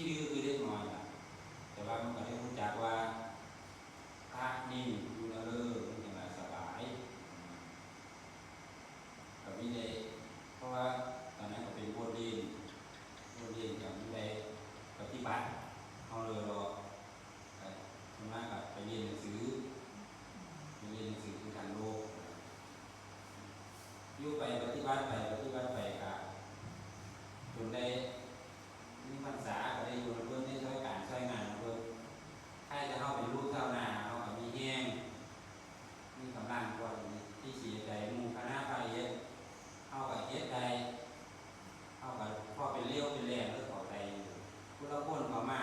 ດື້ຄືເດັກນ້ອຍລະ ແຕ່ວ່າມັນກໍໄດ້ຮູ້ຈັກວ່າພະເນັ້ນຢູ່ນະເລີ ມັນຈັ່ງວ່າສະບາຍ. ກໍມີໄດ້ ເພາະວ່າຕອນນັ້ນກໍເປັນບົດຮຽນ ບົດຮຽນກໍມີໄດ້ປະຕິບັດ ເຮົາເລີຍເນາະ ກໍສ່ວນມາກກໍໄປຮຽນໜັງສື ໄປຮຽນໜັງສືຄືທາງໂລກ ຢູ່ໄປປະຕິບັດໄປ ປະຕິບັດໄປກໍຈົນໄດ້ມີພັນສາ ກໍໄດ້ຢູ່ນຳເພິ່ນ ໄດ້ຊ່ອຍການຊ່ອຍງານນຳເພິ່ນ. ໃຜຈະເຮົາເປັນລູກຊາວນາ ເຮົາກໍມີແຮງ ມີກຳລັງກວ່າທີ່ຊິເຮັດໃຫ້ໝູ່ຄະນະພາເຮັດ ເຮົາກໍເຮັດໄດ້ ເຮົາກໍພໍເປັນລຽວເປັນແລງເລີຍເຂົ້າໃຈຢູ່. ຜູ້ລາງຄົນເຂົ້າມາ